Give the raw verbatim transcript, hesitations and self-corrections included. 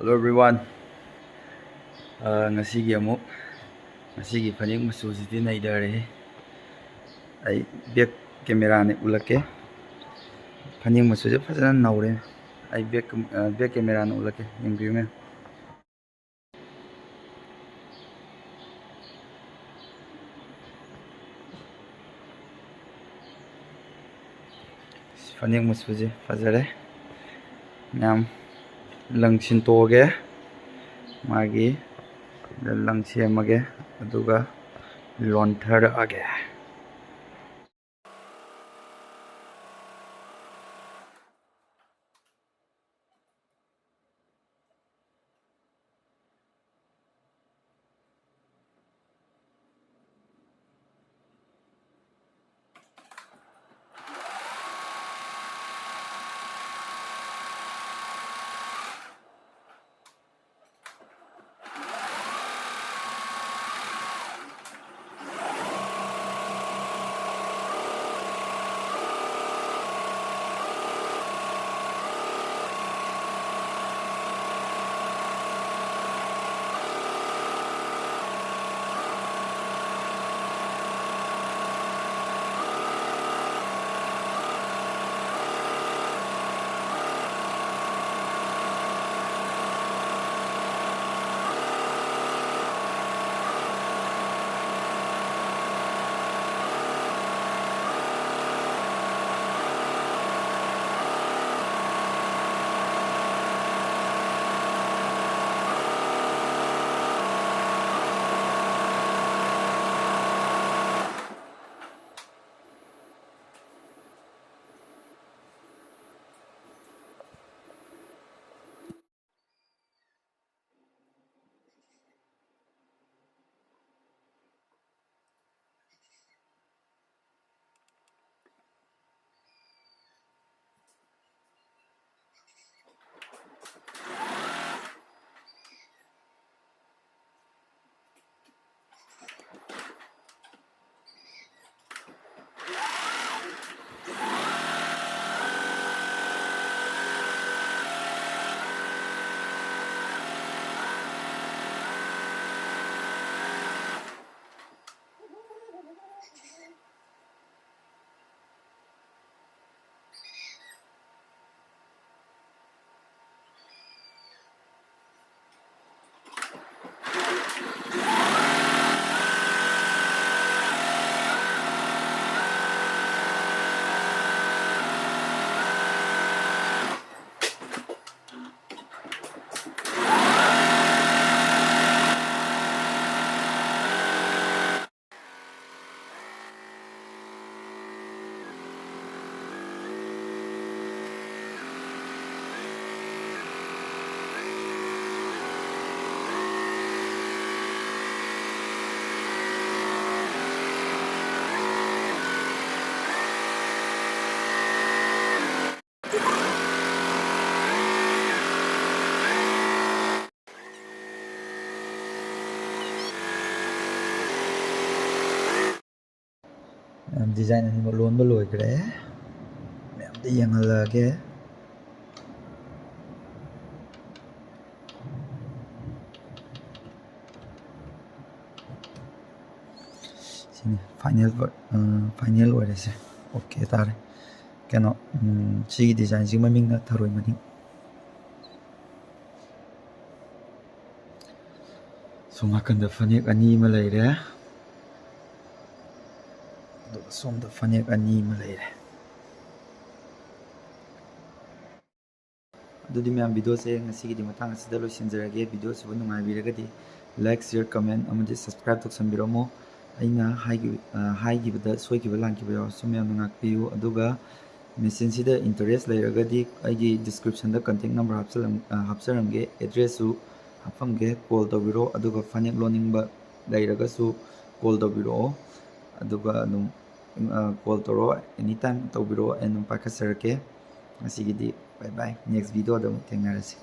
Hello everyone. ꯑ, ꯉꯁꯤꯒꯤ ꯑꯃꯨꯛ, ꯉꯁꯤꯒꯤ ꯐꯅꯦꯛ ꯃꯆꯨꯁꯤꯗꯤ ꯅꯩꯗꯔꯦꯍꯦ꯫ ꯑꯩ back cameraꯅ ꯎꯠꯂꯛꯀꯦ꯫ ꯐꯅꯦꯛ ꯃꯆꯨꯁꯦ ꯐꯖꯅ ꯅꯧꯔꯦ꯫ ꯑꯩ back, ꯑ, back cameraꯅ ꯎꯠꯂꯛꯀꯦ, ꯌꯦꯡꯕꯤꯌꯨ ꯃꯌꯥꯝ꯫ ꯐꯅꯦꯛ ꯃꯆꯨꯁꯦ ꯐꯖꯔꯦ꯫ ꯃꯌꯥꯝ ꯂꯪ ꯁꯤꯟꯇꯣꯛꯑꯒꯦ, ꯃꯥꯒꯤ ꯂꯪ ꯁꯦꯝꯃꯒꯦ, ꯑꯗꯨꯒ ꯂꯣꯟꯊꯔꯛꯑꯒꯦ꯫ Design ꯑꯅꯤꯃꯛ ꯂꯣꯟꯕ ꯂꯣꯏꯈ꯭ꯔꯦ꯫ ꯃꯌꯥꯝꯗ ꯌꯦꯡꯍꯜꯂꯛꯑꯒꯦ꯫ ꯁꯤꯅꯤ final ꯚꯔ-, ꯑ, final ꯑꯣꯏꯔꯦꯁꯦ꯫ OK ꯇꯥꯔꯦ꯫ ꯀꯩꯅꯣ, ꯎꯝ, ꯁꯤꯒꯤ designꯁꯤꯒꯤ ꯃꯃꯤꯡꯅ ꯊꯔꯣꯏ ꯃꯅꯤꯡ꯫ ꯁꯣꯝ ꯅꯥꯀꯟꯗ ꯐꯅꯦꯛ ꯑꯅꯤ ꯑꯃ ꯂꯩꯔꯦ, ꯑꯗꯨꯒ ꯁꯣꯝꯗ ꯐꯅꯦꯛ ꯑꯅꯤ ꯑꯃ ꯂꯩꯔꯦ꯫ ꯑꯗꯨꯗꯤ ꯃꯌꯥꯝ, videoꯁꯦ ꯉꯁꯤꯒꯤꯗꯤ ꯃꯇꯥꯡ ꯑꯁꯤꯗ ꯂꯣꯏꯁꯤꯟꯖꯔꯒꯦ꯫ Videoꯁꯤꯕꯨ ꯅꯨꯡꯉꯥꯏꯕꯤꯔꯒꯗꯤ like, share, comment ꯑꯃꯗꯤ subscribe ꯇꯧꯁꯟꯕꯤꯔꯝꯃꯣ꯫ ꯑꯩꯅ ꯍꯥꯏꯈꯤꯕ, ꯑ, ꯍꯥꯏꯈꯤꯕꯗ ꯁꯣꯏꯈꯤꯕ ꯂꯥꯟꯈꯤꯕ ꯌꯥꯎꯔꯁꯨ ꯃꯌꯥꯝꯅ ꯉꯥꯛꯄꯤꯌꯨ꯫ ꯑꯗꯨꯒ machineꯁꯤꯗ interest ꯂꯩꯔꯒꯗꯤ ꯑꯩꯒꯤ descriptionꯗ contact number ꯍꯥꯞꯆꯜꯂꯝ-, ꯑ, ꯍꯥꯞꯆꯔꯝꯒꯦ, addressꯁꯨ ꯍꯥꯞꯄꯝꯒꯦ, call ꯇꯧꯕꯤꯔꯛꯑꯣ꯫ ꯑꯗꯨꯒ ꯐꯅꯦꯛ ꯂꯣꯟꯅꯤꯡꯕ ꯂꯩꯔꯒꯁꯨ call ꯇꯧꯕꯤꯔꯛꯑꯣ, ꯑꯗꯨꯒ ꯑꯗꯨꯝ, ꯑ, call ꯇꯧꯔꯛꯑꯣ, anytime ꯇꯧꯕꯤꯔꯛꯑꯣ, ꯑꯩ ꯑꯗꯨꯝ ꯄꯥꯏꯈꯠꯆꯔꯛꯀꯦ꯫ ꯉꯁꯤꯒꯤꯗꯤ bye bye, next videoꯗ ꯑꯃꯨꯛ ꯊꯦꯡꯅꯔꯁꯤ꯫